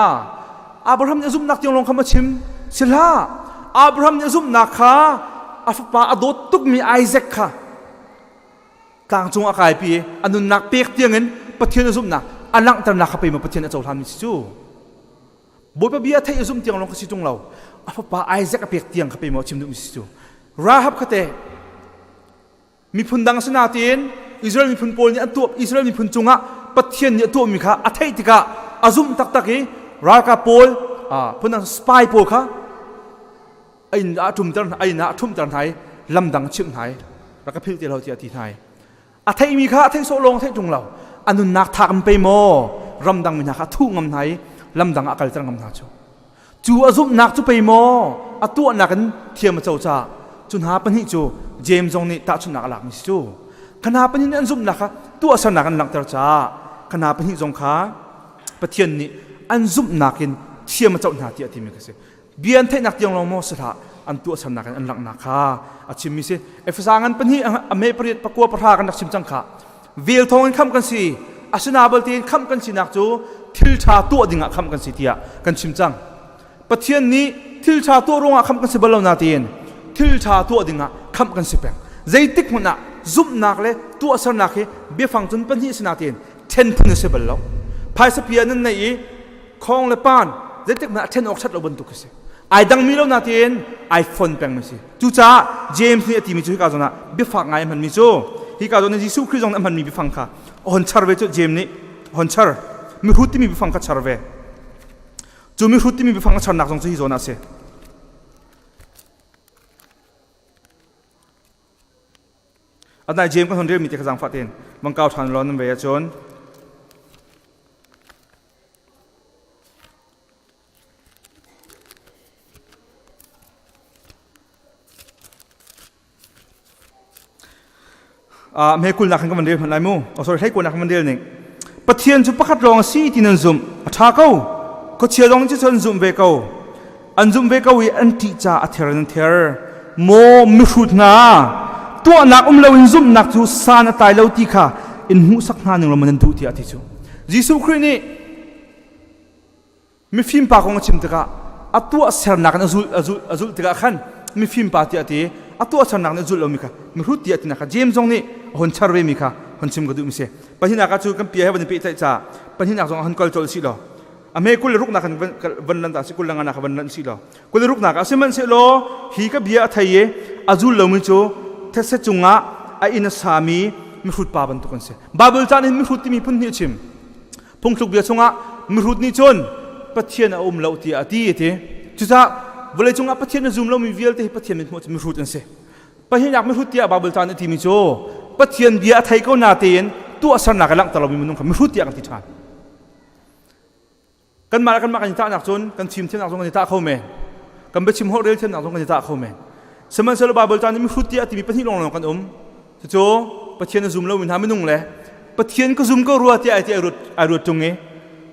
Abraham nih a zumhnak tiang lawng kha a chim si hlah. Abraham nih a zumhnak kha a fapa a dawt tukmi Isaac kha tlangcung a kaipi i a nunnak pek tiangin Pathian a zumhnak a langhternak kha pei maw Pathian a cohlanmi si cu. Bawipa bia theih a zum tiang lawng ka si ṭung lo. A fapa Isaac a pek tiang kha pe maw chim duhmi si cu. Rahab kha te miphun dang sinain Israel miphun pawl nih an tuah Israel miphun cungah Pathian nih a tuahmi kha a theih tikah a zumh taktak i ralkap pawl phundang spy pawl kha a inn ah a ṭumter hna a inn ah a ṭhumter hna i lamdang a chimh hna i rak ka philh ti lo tiah a ti hna i A theihmi kha a theih sawh lawng theih ṭung lo. A nunnak thak in pei maw ramdang mi hna kha a thuh ngam hna i lamdang ah a kalter ngam hna cu. Cu a zumhnak cu pei maw a tuahnak in thiam a co caah cu hna pahnih cu James zong nih tahchunhnak a lakmi si cu. Kha hna pahnih nih an zumhnak kha tuahsernak an langhter caah kha hna pahnih zong kha Pathian nih an zumhnak in thiam a coh hna tiah a timi kha si. Bia an theihnak tiang lawng maw si hlah an tuahsernak in an langhnak kha a chimmi si. Efesa ngan pahnih a me pariat pakua pahra kan rak chim cang kha. Vel thawng in khamh kan si. Asina balte in khamh kan sinak cu thil ṭha tuah dingah khamh kan si tiah kan chim cang. Pathian nih thil ṭha tuah ruangah khamh kan si bal lo natein thil ṭha tuah dingah khamh kan si peng. Zeitik hmanh ah zumhnak le tuahsernak hi biafang cun pahnih si natein ṭhen phun a si bal lo. Phaisa pia nan neih i khong le pan zeitik hmanh ah ṭhen awk ṭhat lo bantuk a si ai dangmi lo natein ai fon pengmi si cucaah James nih a timi cu hika zawn ah biafak ngai a hmanmi cu hika zawn ah Jesuh Khrih zong nih a hmanmi biafang kha a hon char ve cu James nih a hon char mihrut timi biafang kha char ve. Cu mihrut timi biafang a charnak zong cu hi zawn ah a si. Adnai James kan hon relmi te kha zaangfah tein bang kau ṭhan law nan vei ahcun Hme kulnak kan van rel hmanh lai mu. Oh, sorry, hlei kulnak kan van rel ning. Pathian cu pakhat lawng a si ti nan zumh. A ṭha ko. Khuachia zong cu an zumh ve ko. An zumh ve ko i an ṭih ca a ther in an ther. Maw mihrut hna, tuahnak um loin zumhnak cu san a tlai lo ti kha in hmuhsak hna ning law nan duh tiah a ti cu. Jesuh Khrih nih Mifim pa kong a chim tikah a tuahsernak in a zulh a zulh a zulh tikah khan mifim pa tiah a ti a tuahsernak nih a zulh lomi kha mihrut tiah tinak kha James zong nih a hun char ve mi kha hun chim ka duh mi si. Pahnihnak ah cu kan pia he van i pehtlaih ca pahnihnak zong ah hun kal colh si law a hme 20 ruknak kan van lan ta si 25 nak van lan si law 20 ruknak ah sihmanhsehlaw hi ka bia a thei i a zul lomi cu thetse cungah a inn a sami mihrut pa bantuk an si. Bible caan in mihrut timi phun hnih a chim. Phungthluk bia chungah mihrut nih cun Pathian a um lo tiah a ti a ti. Cucaah vawleicung ah Pathian a zum lomi vialte hi Pathian mithmuh cu mihrut an si. Pahnihnak mihrut tiah Baibal ca nih a timi cu Pathian bia a thei ko na tein tuahsernak a langhter lomi minung kha mihrut tiah kan ti ṭhan. Kanmah le kanmah kan i tahnak cun kan chim thiamnak zong kan i tah kho men. Kan biachim holh rel thiamnak zong kan i tah kho men. Sihmanhsehlaw Baibal ca nih mihrut tiah a timi pahnih lawnglawng kan um. Cucu Pathian a zum lomi hna minung le Pathian ka zum ko rua tiah ai ti ai ruat ai ruat ṭung i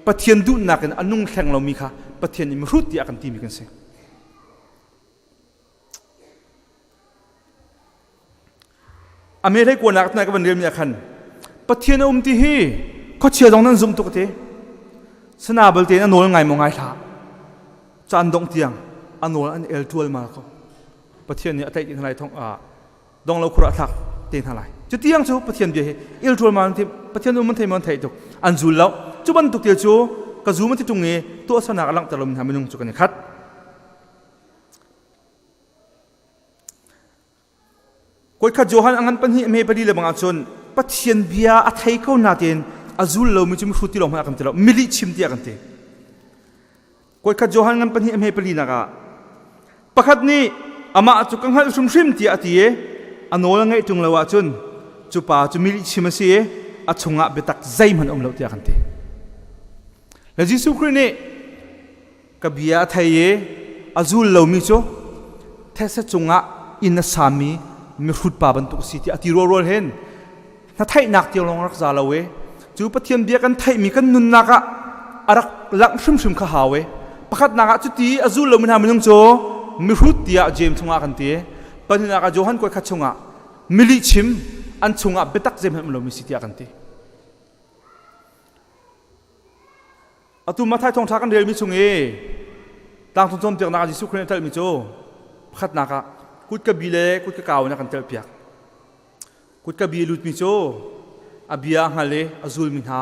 Pathian duhnak in a nung hleng lomi kha Pathian nih mihrut tiah a kan timi kan si. A me hlei kuanak tnai ka van relmi ah khan Pathian a um ti hi khuachia zong nan zum tuk ti. Sana balte in a nawl ngai maw ngai hlah. Caan dongh tiang a nawl an el ṭual mal ko. Pathian nih a tlaih ti hna lai thong ah dong lo khur ah thlak te hna lai cu tiang cu pathian bia hi il ṭual ma pathian um an thei man thei tuk an zul lo cu bantuk te cu ka zum ti tung i tuahsernak a langhter lomi hna minung cu kan i khat Koi khat Johan a ngan pahnih me pali le bang ahcun Pathian bia a thei ko na tein a zul lomi cu mihrut ti lawng hmanh a kan ti lo milih chim tiah kan ti Koi khat Johan ngan pahnih a hme pali nak ah pakhat nih amah cu ka hngalh hrimhrim tiah a ti i a nawl a ngeih ṭung lo ahcun cu pa cu mi lihchim a si i a chungah biatak zeihmanh a um lo tiah kan ti. Le Jesuh Khrih nih ka bia a thei i a zul lomi cu thetse cungah inn a sami mihrut pa bantuk a si tiah a ti rualrual hin na theihnak tiang lawng rak za lo e cu Pathian bia kan theihmi kan nunnak ah a rak langh hrimhrim kha hau e pakhatnak ah cuti a zul lomi hna minung cu mihrut tiah James chungah kan ti pahnihnak ah Johan kuai khat chungah milih chim an chungah biatak zeihmanh um lomi si tiah kan ti Atu Matthai thawngṭha kan relmi chung i tlangcung cawnpiaknak ah Jesuh Khrih nih a telhmi cu pakhatnak ah kutka bi le kutka kau in a kan telhpiak. Kutka bi a lutmi cu a bia a hngal i a zulmi hna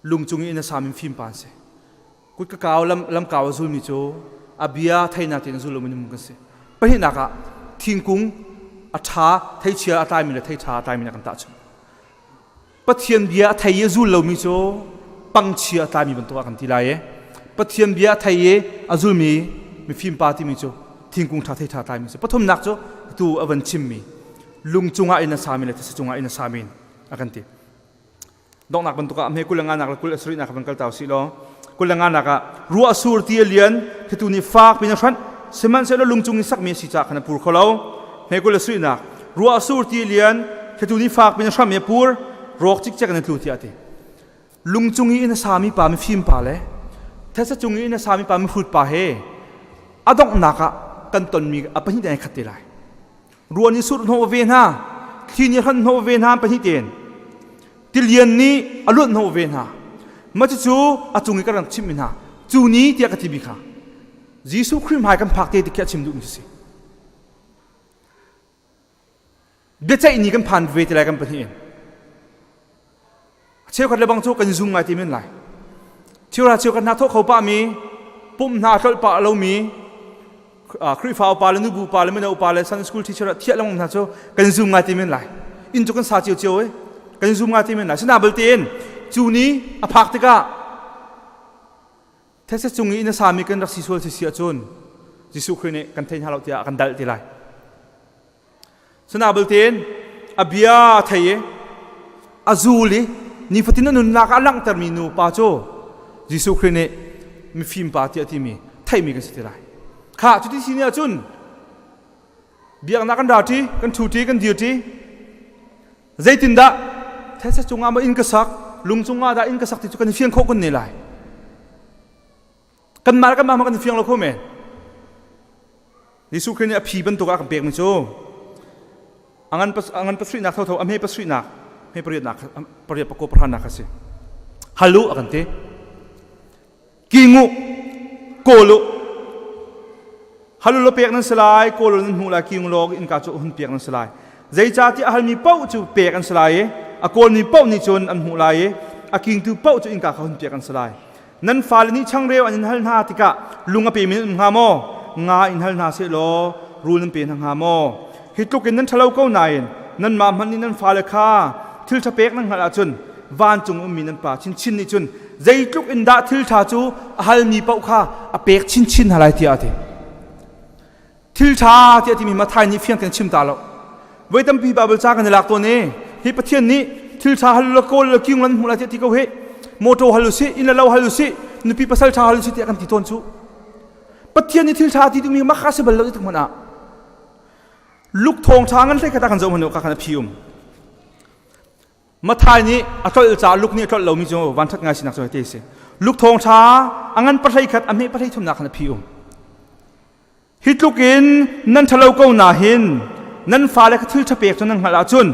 lung cung i inn a sami fimpa an si. Kutka kau lam, lam kau a zulmi cu a bia theinak tein a zul lomi minung kan si. Pahnihnak ah thingkung a ṭha theichia a tlaimi le thei ṭha a tlaimi nih a kan tahchunh. Pathian bia a thei i a zul lomi cu pangchia a tlaimi bantuk ah kan ti lai i Pathian bia a thei i a zulmi mifim pa timi cu thingkung ṭha thei ṭha tlaimi si. Pathumnak cu tu a van chimmi lung cungah in a sami le thisa cungah in a sami a kan ti. Donghnak bantuk ah hme kul le nganak le kul a sarihnak van kal ta usih law kul le nganak ah ruah sur ti a lian thlitu nih fak pin a hranh sihmanhsehlaw lung cung in sakmi a si caah khan a pur kho lo. Hme kul le sarihnak ruah sur ti a lian thlitu nih fak pin a hram i a pur rawk cikcek in a tlu tiah a ti. Lung cung i inn a sami pa mifim pa le thetse cung i inn a sami pa mihrut pa he a donghnak ah kan tonmi a pahnih te khat te lai. Ruah nih surh hnawh ve hna, thli nih hran hnawh ve hna pahnih tein. Tilian nih a luanh hnawh ve hna. Mah cucu a cung i ka rak chimhmi hna cu ni tiah ka timi kha Jesuh Khrih hmai kan phak te ti khi a chim duhmi si. Biaceih ni kan phan ve te lai kan pahnih in. Cheukhat le bang cu kan zum ngai ti men lai. Cheukhat cheukhat hna thawh kho pah mi, pumh hna tlolh pah lomi, Khrihfa upa le nubu upa le mino upa le Sunday school teacher ah thiah lengmang hna cu kan zum ngai ti men lai. Inn cu kan sa cio cio e. Kan zum ngai ti men lai. Sina belte in cu ni a phak tikah. Thetse cung i na sami kan rak si sual si si ahcun Jesuh Khrih nih kan thei hna lo tiah a kan dalh ti lai. Sana belte a bia a thei i a zul i nifatin a nunnak ah a langhtermi nu pa cu Jesuh Khrih nih mifim pa tiah timi theihmi kan si ti lai. Kha cuti si ni ahcun biaknak kan ra ṭi, kan ṭhu ṭi, kan dir ṭi. Zeitindah thetse cungah maw inn ka sak, lung cungah dah inn ka sak ti cu kan i fiang khawh kun ne lai. Kanmah le kanmah hmanh kan i fiang lo kho men. Jesuh Khrih nih a phi bantuk ah a kan pekmi cu a ngan a ngan pasarihnak thotho a hme pasarihnak hme pariatnak pariat pakua pahranak a si. Hal u a kan ti. King u, kawl u. Hal u law pek nan si lai, kawl u nan hmuh lai, king u law innka cu hun piak nan si lai. Zeicahtiah a halmi paoh cu pek an si lai i a kawlmi paoh nih cun an hmuh lai i a kingtu paoh cu innka kha hun piak an si lai. Nan fale nih changreu an in hal hna tikah lung a pemi nan um hnga maw? Nga in hal hna sehlaw rul nan pe hna hnga maw? Hi tluk in nan ṭhalo ko nain nanmah hmanh nih nan fale kha thil ṭha pek nan hngalh ahcun vancung ummi nan Pa chinchin nih cun zeitluk in dah thil ṭha cu a halmi paoh kha a pek chinchin hna lai tiah a ti. Thil ṭha tiah timi Matthai nih fiang tein chim ta lo. Voi tampi Bible ca kan i lak tawn i hi Pathian nih thil ṭha hal la kawl la kiung lan hmuh lai tiah ti ko hi motor hal usih inn le lo hal usih nupi pasal ṭha hal usih tiah kan ti tawn cu. Pathian nih thil ṭha ti duhmi mah kha si bal lo ti hmanh ah Luke thawng ṭha ngan hlei khat ah kan zoh hmanh ka khan a phi um. Matthai nih a tlolh caah Luke nih a tlolh lomi cu vanṭhat ngai sinak cu hei te si. Luke thawng ṭha a ngan pahlei khat a hme pahlei thumnak khan a phi um. Hi tluk in nan ṭhalo ko na hin nan fale kha thil ṭha pek cu nan hngalh ahcun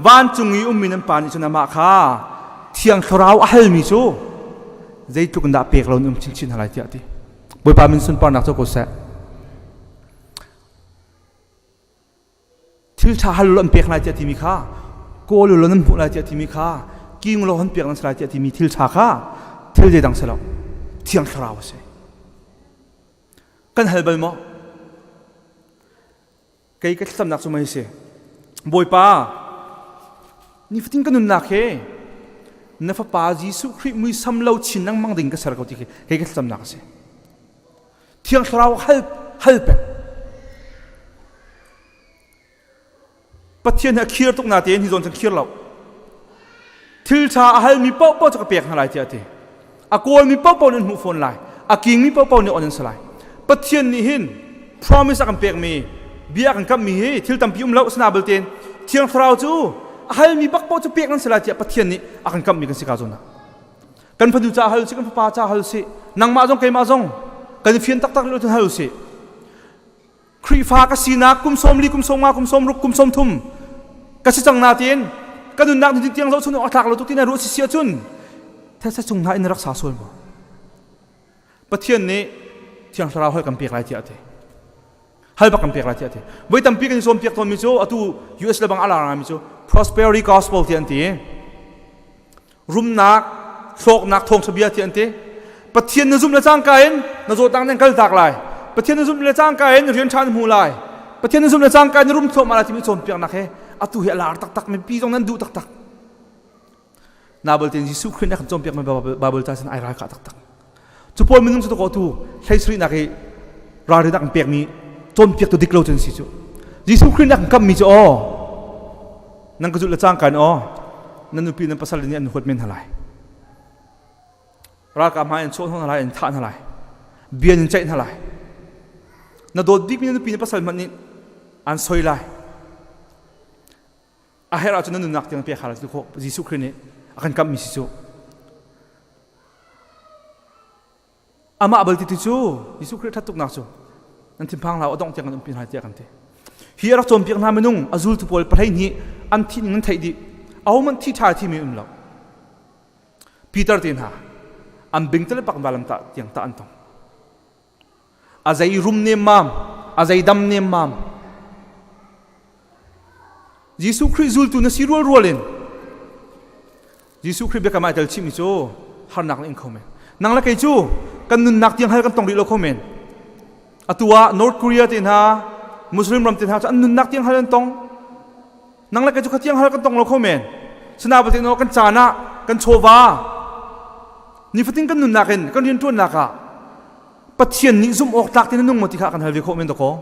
vancung i ummi nan pa nih cun amah kha Thiang Thlarau a halmi cu zeitluk in dah pek lo in um chinchin hna lai tiah a ti. Bawipa min sunparnak cu ko seh. Thil ṭha hal an pek lai tiah timi kha kawl u law nan hmuh lai tiah timi kha king law han pek nan si lai tiah timi thil ṭha kha thil zeidang si lo Thiang Thlarau a si. Kan hal bal maw? Kei ka thlacamnak cu mei si. Bawipa, nifatin ka nunnak hi na fapa Jesuh Khrih muisam lo chin lengmang ding ka ser ko ti khi kei ka thlacamnak a si. Thiang Thlarau hal hal peng. Pathian hi a khir tuk natein hi zawn cun khir lo. Thil ṭha a halmi paohpaoh cu ka pek hna lai tiah a ti. A kawlmi paohpaoh nih an hmuh fawn lai. A kingmi paohpaoh nih on an si lai. Pathian nih hin promise a kan pekmi, bia a kan kamhmi hi thil tampi um lo asina belte Thiang Thlarau cu a halmi bak paoh cu pek nan si lai tiah Pathian nih a kan kamhmi kan si ka zawn ah. Kan fanu ca hal si, kan fapa ca hal si, nangmah zong keimah zong kan i fian taktak lo cun hal usih. Khrihfa ka sinak kum 40, kum 50, kum 60, kum 30 ka si cang nain ka nunnak ni tiang zohchun awk a tlak lo tuk ti na ruah si si ahcun thetse cung hna in rak sa sual maw? Pathian nih Thiang Thlarau hal kan pek lai tiah a ti. Hal bak kan pek lai tiah a ti. Voi tampi kan i cawnpiak tawnmi cu atu US le bang a lar ngaimi cu prosperity gospel tiah an ti. Rumnak, hlawknak thawngṭha bia tiah an ti. Pathian na zumh le cangka in na zawtnak nan kal tak lai. Pathian na zumh le cangka in rian ṭha na hmu lai. Pathian na zumh le cangka in na rum thluahmah lai timi cawnpiaknak he atu hi a lar taktak mipi zong nan duh taktak. Nabal tein Jesuh Khrih nih a kan cawnpiakmi Bible ca sin ai ralkah taktak. Cu pawl minung cu tu tu hlei sarihnak i ralrin a kan pekmi cawnpiaktu dik lo cu an si cu. Jesuh Khrih nih a kan kammi cu aw nan ka zulh le cangka in aw nan nupi nan pasal nih an huat men hna lai. Ralkap hmai in chawn hna lai in thah hna lai. Bia in ceih hna lai. Na dawt bikmi na nupi na pasal hmanh nih an soi lai. A herh ahcun na nunnak tiang pek hal khawh Jesuh Khrih nih a kan kamhmi si cu. Amah bal ti cu Jesuh Khrih ṭhat tuknak cu nan thinphang hlah a dongh tiang kan umpi hna tiah kan ti. Hi a rak cawnpiak hna minung a zultu pawl 12 an thih ning an theih dih. Ahohmanh thi ṭha thimi um lo. Peter te hna an bingtele pak valam tah tiang tah an tong. A zei rum nemmam, a zei dam nemmam. Jesuh Khrih zultu na si rual rual in Jesuh Khrih biakam ai tel chihmi cu harnak na ing kho men. Nang le kei cu kan nunnak tiang hal kan tong rih lo kho men. Atu ah North Korea te hna, Muslim ram te hna cu an nunnak tiang hal an tong. Nang le kei cu kha tiang hal kan tong lo kho men. Sinain no kan caan ah kan chawva nifatin kan nunnak in kan rianṭuannak ah. Pathian nih zumh awk tlak ti na nung maw ti kha kan hal ve khawh men dakaw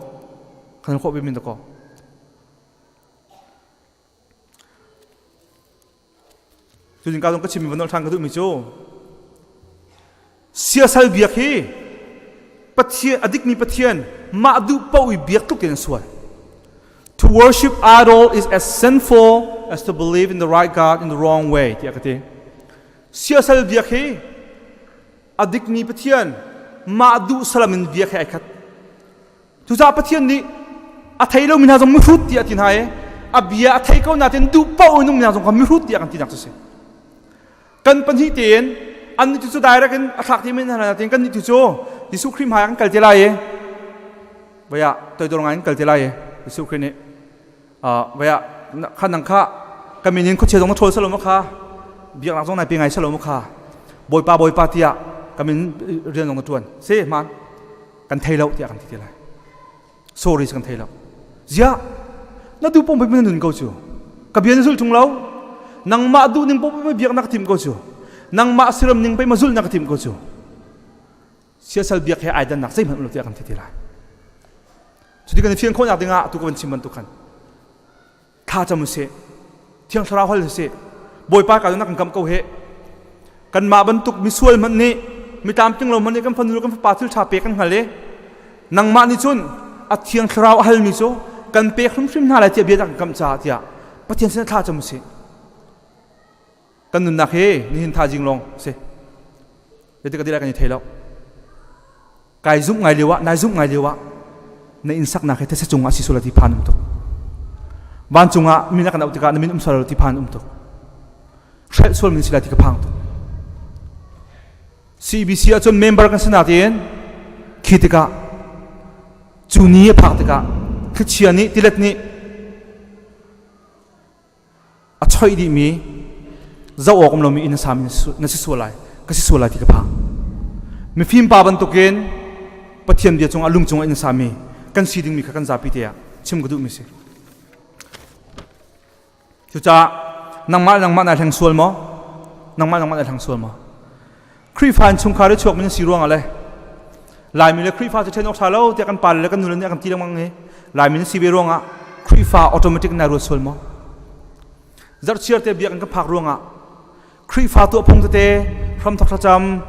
kan hal khawh ve men dakaw. Tuzing ka zong ka chimmi van ṭhan ka duhmi cu siasal biak hi Pathian a dikmi Pathian mah duh paoh i biak tluk in sual. To worship idol is as sinful as to believe in the right God in the wrong way tiah ka ti. Siasal biak hi a dikmi Pathian mah duh salam in biak he ai khat. Cucaah Pathian nih a thei lomi hna zong mihrut tiah a ti hna i a bia a thei ko nain duh paoh in ummi hna zong kha mihrut tiah kan tinak cu si. Kan pahnih tein annih tu cu direct in a thlak ti men hna nain kannih tu cu Jesuh Khrih hmai ah kan kal te lai i vaya toidor ngai in kal te lai i Jesuh Khrih nih vaya kha nang kha ka min in khuachia zong na ṭhawl salo ma kha biaknak zong nai pe ngai salo ma kha Bawipa Bawipa tiah ka min rian zong na ṭuan si hmaan kan thei lo tiah kan ti te lai. Sorry kan thei lo. Ziah na duh pom na nun ko cu. Ka bia na zul tung lo. Nangmah duh ning pom biak na ka tim ko cu. Nangmah siram ning pei ma zul na ka tim ko cu. Siasal biak he ai dannak zeihmanh lo tiah kan ti te lai. Cuti kan i fian khawhnak dingah tu ka van chim bantuk khan thla cam usih. Thiang Thlarau hal usih. Bawipa ka na kan kam ko he. Kanmah bantuk misual hmanh nih mi tlamtling lo hmanh nih kan fanu kan fapa thil ṭha pek kan hngal i nangmah nih cun a Thiang Thlarau a halmi cu kan pek hrimhrim hna lai tiah bia kan kam caah tiah Pathian sin thla cam usih. Kan nunnak hi nihin thazing lawng si. Zeitik ka ti lai kan i thei lo. Kai zumh ngai lio ah, nai zumh ngai lio ah na inn saknak hi these cungah si sual ti phan um tuk. Vancung ah min a kan auh tikah na min um sual ti phan um tuk. Hrelh sual min si lai ti ka phang tuk. CBC ahcun member kan si nain khi tikah cu ni a phak tikah thlichia nih tilet nih a choih dihmi zoh awk um lomi inn na sami na si sual lai ka si sual lai ti ka phang. Mifim pa bantukin Pathian bia cungah lung cungah inn sami kan si dingmi kha kan zapi te ah chim ka duhmi si. Cucaah nangmah nangmah na hleng sual maw? Nangmah nangmah na hleng sual maw? Khrihfa in chungkhar i chuakmi na si ruangah le Laimi le Khrihfa cu ṭhen awk ṭha lo tiah kan pale le kan nule nih a kan ti lengmang i Laimi na si ve ruangah Khrihfa automatic na ruat sual maw? Zarhchiar te biakinn kan phak ruangah Khrihfa tuahphung tete hramthok thlacam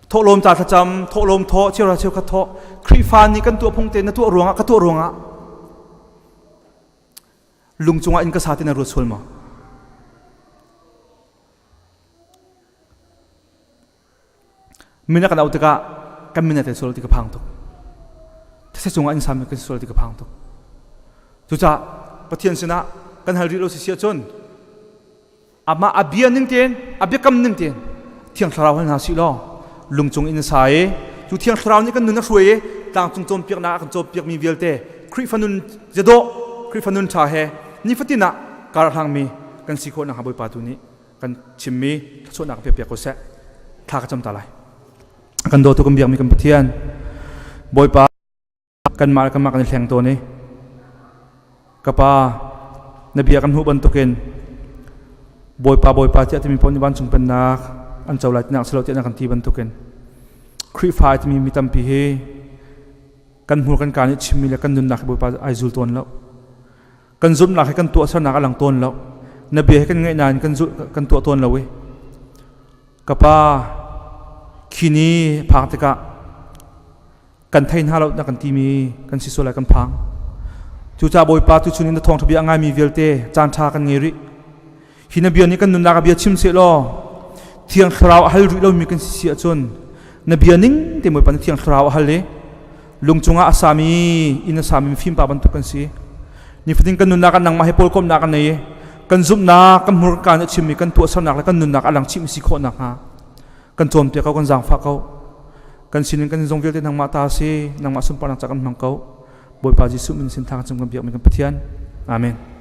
thawhlawm ca thlacam thawhlawm thawh cheuhra cheukhat thawh Khrihfa nih kan tuahphung te na tuah ruangah ka tuah ruangah lung cungah inn ka sa ti na ruat sual maw? Min a kan auh tikah kan min a tel sual ti ka phang tuk. These cungah inn sami kan sual ti ka phang tuk. Cucaah Pathian sinah kan hal rih lo si si ahcun amah a bia ning tein a biakam ning tein Thiang Thlarau hal hna sih law lungcung in sa i cu Thiang Thlarau nih kan nun a hruai i tlangcung cawnpiaknak a kan cawnpiakmi vialte Khrihfa nun zedawh Khrihfa nun ṭha he nifatin ah kar hlangmi kan si khawh nakhnga Bawipa tu nih kan chimmi thluachuahnak kan pek ko seh. Thla ka cam ta lai. Kan dawtu kan biakmi kan Pathian Bawipa kanmah le kanmah kan i hleng tawn i ka pa na bia kan hmuh bantukin Bawipa Bawipa tiah timi paoh nih vancung pennak an co lai tinak si lo tiah na kan ti bantukin Khrihfa timi mi tampi hi kan hmur kan kaa nih chimmi le kan nunnak hi Bawipa ai zul tawn lo. Kan zumhnak hi kan tuahsernak a lang tawn lo. Na bia hi kan ngaih nain kan zulh kan tuah tawn lo i ka pa khi ni phak tikah kan thei hna lo na kan timi kan si sual lai kan phang. Cucaah Bawipa tuchun in na thawngṭha bia a ngaimi vialte caan ṭha kan ngei rih. Hi na bia nih kan nunnak a bia chim seh law Thiang Thlarau a hal rih lomi kan si si ahcun na bia ning te Bawipa na Thiang Thlarau a hal i lung cungah a sami inn a sami mifim pa bantuk kan si. Nifatin kan nunnak ah nangmah he pawlkomhnak kan nei i kan zumhnak kan hmurka nih a chimmi kan tuahsernak le kan nunnak a lang chih si khawh nakhnga kan cawnpiak ko kan zaangfah ko. Kan sinin kan zong vialte nangmah ta si nangmah sunparnak ca kan hmang ko. Bawipa Jesuh min sin thang cung kan biakmi kan Pathian. Amen.